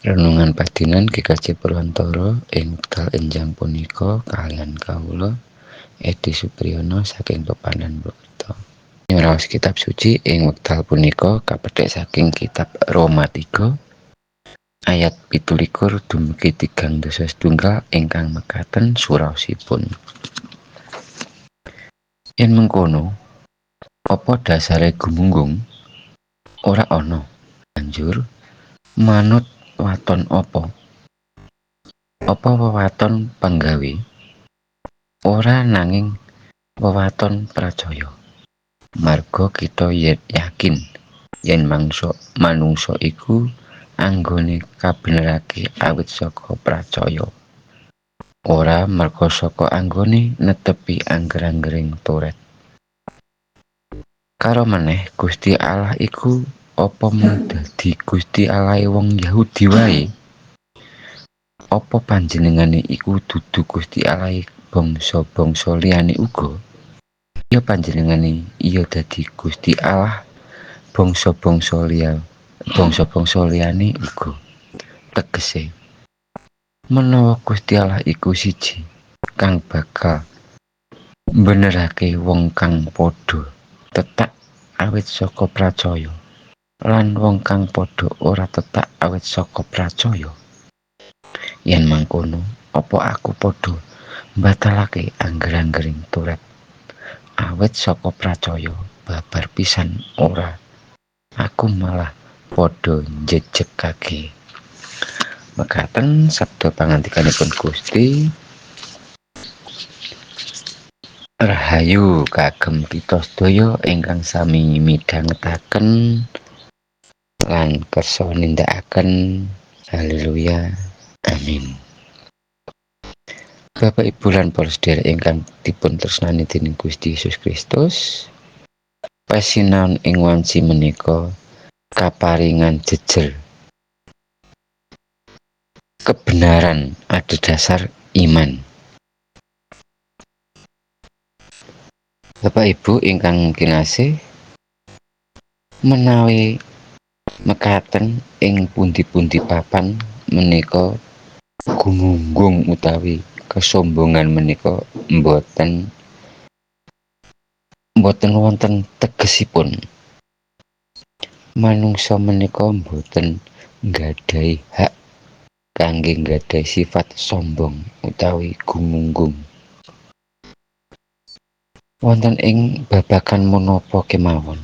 Renungan padinan GKJ Purwantara ing wekdal enjang punika kaliyan kawula Edi Supriyono saking Pepandan Purwokerto. Nyuraos kitab suci ing wekdal punika kapethik saking kitab Roma 3 ayat 27 dumugi 37 ingkang mekaten suraosipun. Yen mengkono, apa dasare gumunggung? Ora ana. Banjur manut waton apa? Apa wewaton panggawe? Ora, nanging wewaton pracaya. Marga kita yakin yen manungsa iku anggone kabenerake awit saka pracaya, ora merga saka anggone netepi angger-anggering Toret. Karo maneh, Gusti Allah iku apa mung dadi Gusti Allahe wong Yahudi wae? Apa panjenengane iku dudu Gusti Allahe bangsa-bangsa liyane uga? Ya, panjenengane iya dadi Gusti Allah bangsa-bangsa liyane uga. Tegese, menawa Gusti Allah iku siji kang bakal mbenerake wong kang padha tetak awit saka pracaya lan wong kang padha ora tetak awit saka pracaya. Yen mangkono, apa aku padha mbatalake angger-anggering Toret awit saka pracaya? Babar pisan ora, aku malah padha njejegake. Mekaten sabda pangandikanipun Gusti. Rahayu kagem kita sedaya ingkang sami midhangetaken lan kersa nindakaken. Haleluya. Amin. Bapak Ibu lan para sedherek ingkang dipun tresnani dening Gusti Yesus Kristus, pasinaon ing wanci menika kaparingan jejer kebenaran adhedhasar iman. Bapak Ibu ingkang kinasih, menawi mekaten ing pundi-pundi papan menika gumunggung utawi kesombongan menika mboten wonten tegesipun. Manungsa menika mboten nggadahi hak kangge nggadahi sifat sombong utawi gumunggung. Wonten ing babagan menapa kemawon,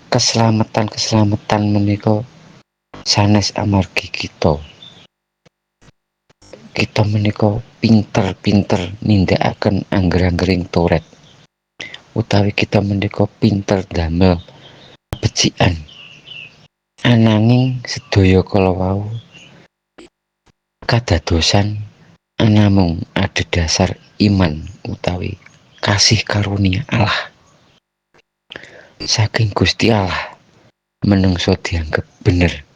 keslametan-keslametan menika sanes amargi kita. Kita menika pinter-pinter nindakaken angger-anggering Toret, utawi kita menika pinter damel kabecikan. Ananging sedaya kala wau kadadosan anamung adhedhasar iman utawi kasih karunia Allah. Saking Gusti Allah menungso dianggep bener,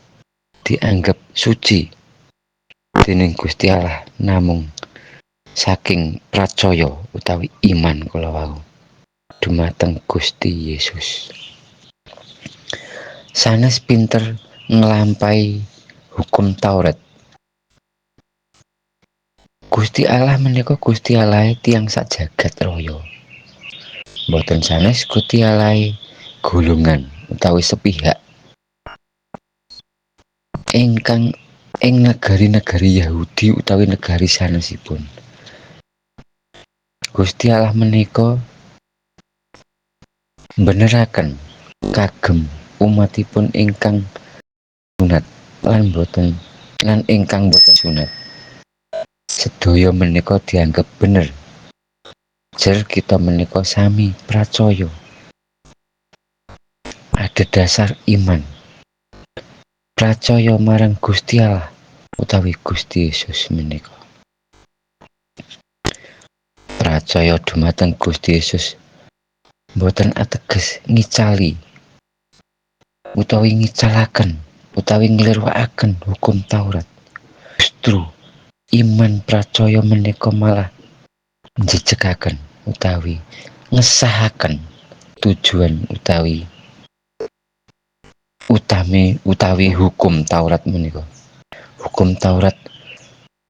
dianggep suci dening Gusti Allah namung saking pracaya utawi iman kala wau dumateng Gusti Yesus. Sanes pinter nglampahi hukum Taurat. Gusti Allah menika Gusti Allahe tiyang sak jagat raya. Mboten sanes Gusti Allahe golongan utawi sepihak ingkang ing negari-negari Yahudi utawi negari sanesipun. Gusti Allah menika mbeneraken kagem umatipun ingkang sunat lan boten lan ingkang boten sunat. Sedaya menika dianggep bener. Jer kita menika sami pracaya adhedhasar iman, pracaya marang Gusti Allah utawi Gusti Yesus menika. Pracaya dumateng Gusti Yesus boten ateges ngicali utawi ngicalaken utawi nglirwakaken hukum Taurat. Justru iman pracaya menika malah njejegaken utawi ngesahaken tujuan utawi Utami utawi hukum Taurat menika. Hukum Taurat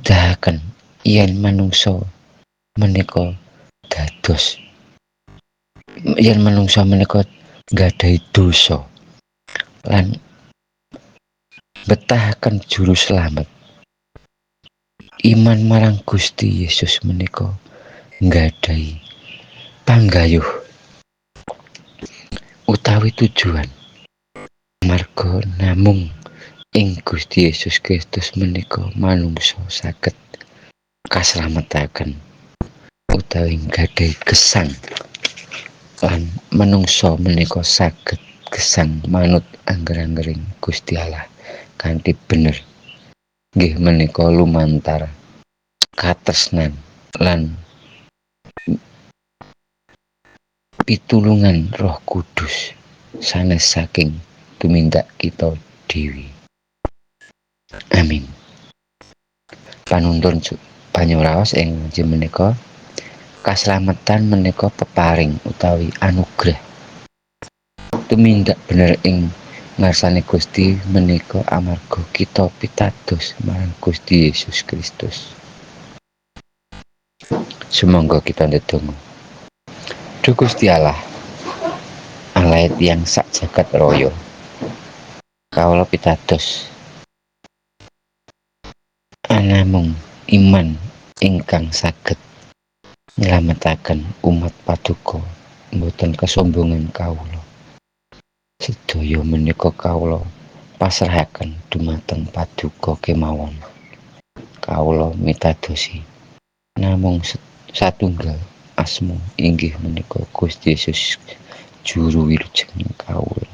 dahaken yen manungsa menika dados yen manungsa menika nggadahi dosa lan betahaken juru slamet. Iman marang Gusti Yesus menika nggadahi panggayuh utawi tujuan, marga namung ing Gusti Yesus Kristus menika manungsa saged kaslametaken utawi nggadahi gesang lan manungsa menika saged gesang manut angger-anggering Gusti Allah kanthi bener, nggih menika lumantar katresnan lan pitulungan Roh Kudus sanes saking tumindak kita dhewe. Amin. Panuntun panyuraos ing menika kaslametan menika peparing utawi anugrah. Tumindak bener ing ngarsane Gusti menika amarga kita pitados marang Gusti Yesus Kristus. Sumangga kita ndedonga. Duh Gusti Allah, Allah tiyang sak jagat raya, kawula pitados anamung iman ingkang saged nylametaken umat paduka, mboten kesombongan kawula. Sedaya menika kawula pasrahaken dumateng paduka kemawon. Kawula mitadosi namung satunggal asma, inggih menika Gusti Yesus juru wilujeng kawula.